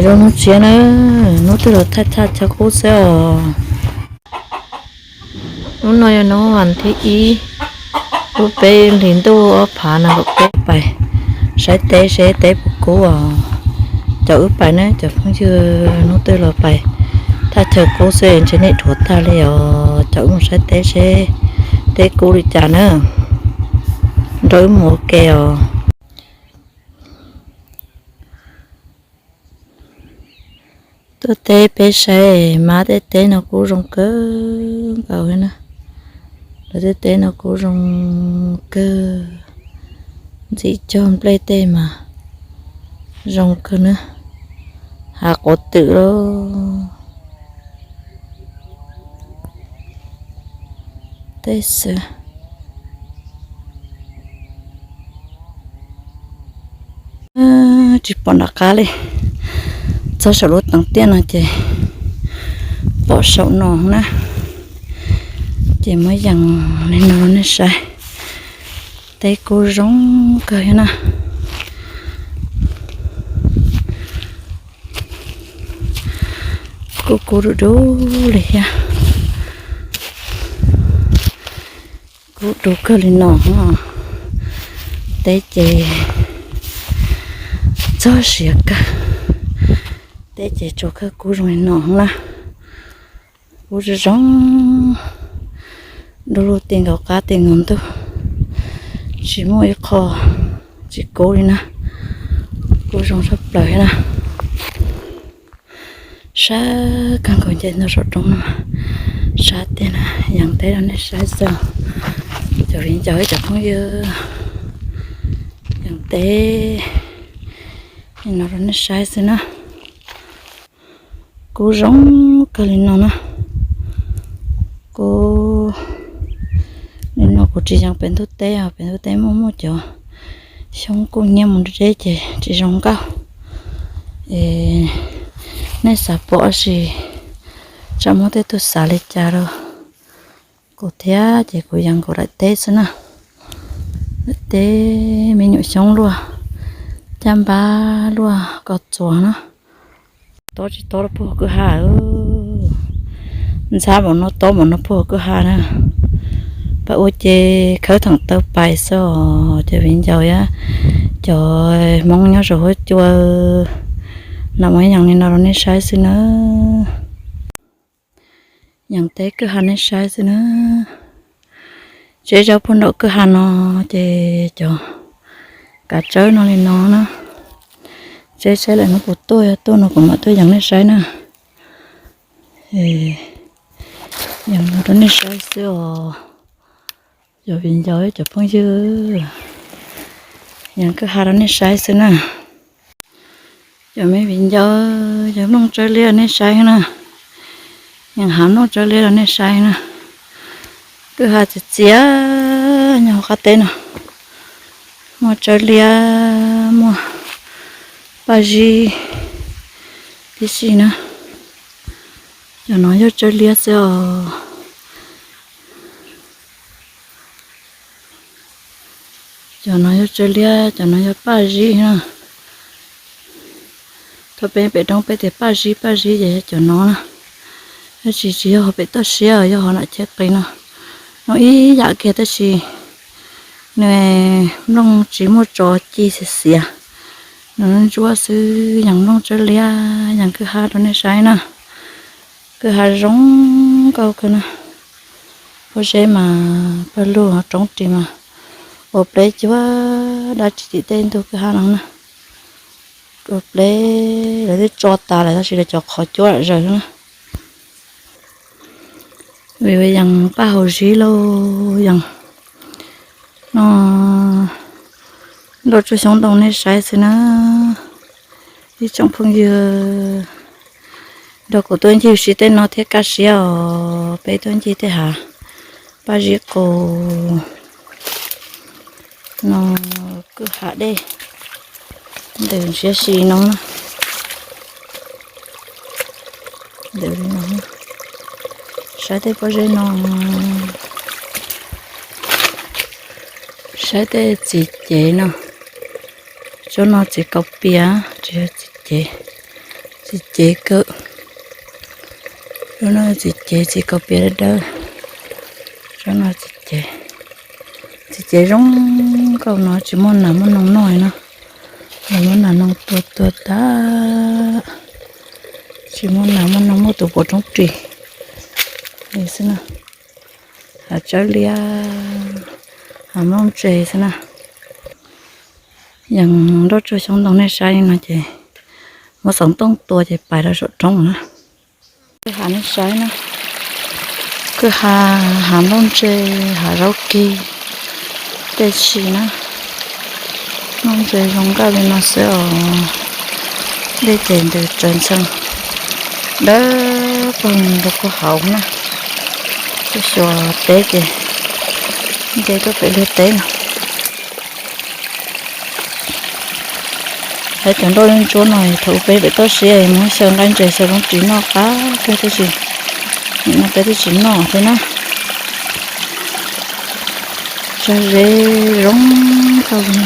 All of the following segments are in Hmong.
Hnub tsiab na, hnub twg los thaij thaij chaw qub xwb os. Hnub no yog hnub vas thib ib, lub peb hlis ntuj ob phav nees nkaum peb pais saib teb seb teb puas kub os. Cov wb pais na cov phooj ywg, hnub twg los pais thaij chaw qub xwb ntshe nej dhuav tag li os. Cov wb mus saib teb seb teb kub li cas na, nrog wb mus ua ke os. Tuaj teb peb saib mas tej teb no kuj zoo kawg nkaus li na. Lawv tej teb no kuj zoo kawg, ntxim cog nplej tej mas zoo kawg na. Hav quav twm lawm. Tej xwb. Tsis pom nram qab li, txog saum lub teev tiaj no ces pom saum no na. Ces muab yees li no rau nej saib. Teb kub zoo kawg thiab na. Kub kub du du li thiab. Kub du kawg li no. Teb ces txog siav kawg. Teb ces tsuas kawg kub zoo li no na. Kub zoo zoo, du lug ti nkaus qab ti nkaus ntug, tsis muaj ib qho tsis kub li na. Kub zoo tshaj plaws thiab na. Sab kawg nkaus nce ntug saum roob no, sab tiag na. Yees teb rau nej saib xwb, cov viv ncaus ib cov phooj ywg, yees teb no rau nej saib xwb na. Kub zoo kawg li no na. Kub li no kuv tsis yees pem ntuj teb os, pem ntuj teb muaj muaj cov xyoob kuj nyiab mus deb ces tsis zoo nkauj. Es nej xav pom sis tsam muaj tej tug xav li cas rau kuv thiab ces kuv yees nkaus daim teb xwb na. Daim teb me nyuam xyoob luaj, caj npab luaj, koj txuas na. Tob tsis tob los puag kwj ha, ntxhab npaum no tob npaum no puag kwj ha na. Pab ua ces khawb theem taw pais xwb os cov viv ncaus thiab cov Hmoob nyob saum huab cua. No muab yees li no rau nej saib xwb na. Yees teb kwj ha nej saib xwb na. Tseb zaub puag nraum kwj ha no ces cov kav tsawb no li no na. Tseb saib lawm hnub puas tuaj, yog tuaj no kuv mam tuaj yees nej saib na. Yees no rau nej saib xwb os. Cov viv ncaus cov phooj ywg, yees kwj ha rau nej saib xwb na. Cov me viv ncaus, cov nplooj tsawb liab nej saib na. Yees hav nplooj tsawb liab rau nej saib na. Kwj ha txias txias nyob hauv qab teb no. Muaj tsawb liab, muaj paj zib tib si na. Cov no yog tsawb liab xwb os. Cov no yog tsawb liab, cov no yog paj zib na. Thaum peb pem roob peb tias paj zib paj zib ces yog cov no na. Tab sis tsis yog hauv pem toj siab, yog hauv nram cheb qis no. No ib yam kiag tab sis nws nplooj tsis muaj tso ci xiav xiav. Nws ntsuab xwb, yees nplooj tsawb liab, yees kwj ha rau nej saib na. Kwj ha zoo nkauj kawg na. Pob zeb mas pawg lug, roob ris mas ua pleb cuab dab tsi tim tej ntug kwj ha no na. Ua pleb lawv twb tso tas lawm tab sis lawv cov qhov cuab lam zaws na. Vim yees paj haus zib lauj, yees no nroj tsuj xyoob ntoo nej saib xwb na. Ib tsoom phooj ywg, nrog kuv tuaj ncig ua si tej no thiab kaj siab os. Peb tuaj ncig tej hav paj zib qus no, kwj ha dej ntws ntshiab si no na. Ntws li no, saib tej pob zeb no, saib tej txiv cev no. Tsob no txiv kaus pias, tsis yog txiv cev. Txiv cev kawg. Lub no txiv cev, txiv kaus pias dawb dawb. Lub no txiv cev, txiv cev zoo nkauj no tsis muaj nas muaj noog noj li no. Nas muaj nas noog tuag tuag tag, tsis muaj nas muaj noog, muaj tus puav roob ris li xwb na. Hav tsawb liab, hav nplooj ntse xwb na. Yeej nroj tsuag xyoob ntoo nej saib li no ces muab xov tooj tua ces pais rau saum roob na. Kwj ha nej saib na, kwj ha, hav nplooj ntse, hav zaub kig tej si na. Nplooj ntse zoo nkauj li no xwb os. Dej ces ntws tsawv ntxhee dawb paug rau puag hauv na. Tuaj xyuas teb ces nce tuaj pem liag teb no. Hais cov nroj ntsuab no thaum peb pem toj siab muab xyaw nqaij ntses xyaw poob ris noj qab kawg tab sis nim no peb twb tsis noj thiab na. Tsag zeb zoo nkauj li no.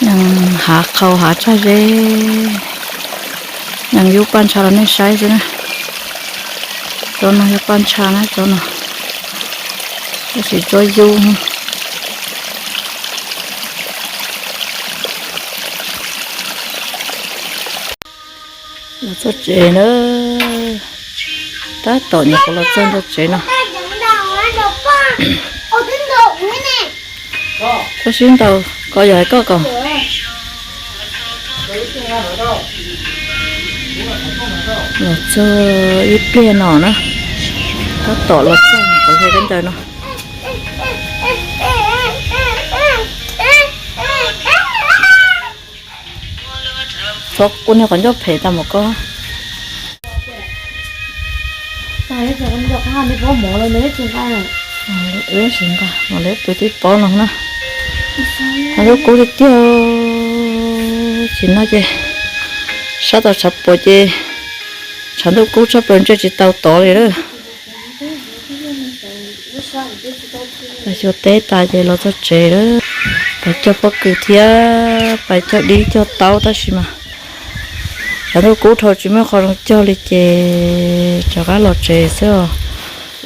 Yeej hav qhau hav tsag zeb, yeej yub paj ntsha rau nej saib xwb na. Tsob no yog paj ntsha na, tsob no, tab sis tsob yub. Los txog tsev na, tab tom nyuam qhuav los txog ntawm tsev no. Koj sib ntaus, koj yog hais koj kom. Los txog ib pliag no na, tab tom los txog nyuam qhuav hla kab ntawd no. Txhob kuj niag qhov ncauj phem tas mus koj. Ib sim nqa mam li pw tib pob no na. Tshav ntuj kub tiag tiag, tsis noj ces sab tau tshav puas ces tshav ntuj kub tshaj plaws ntsej tsis tau tod li lawm. Xyuas teb tas ces los txog tsev lawm, pais cog pob kws thiab pais cog dib cog taub tab sis mas tshav ntuj kub dhau tsis muaj qhov zoo cog li ces rov qab los tsev xwb os.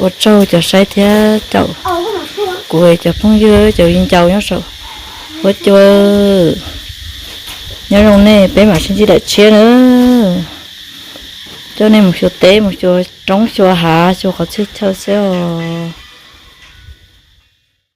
Ua tsaug cov saib thiab caum kuv cov phooj ywg cov viv ncaus nyob saum huab cua. Nyob zoo nej, peb mam sib ntsib daim tshiab na. Coj nej mus xyuas teb mus xyuas roob xyuas hav xyuas qhov txhia chaw xwb os.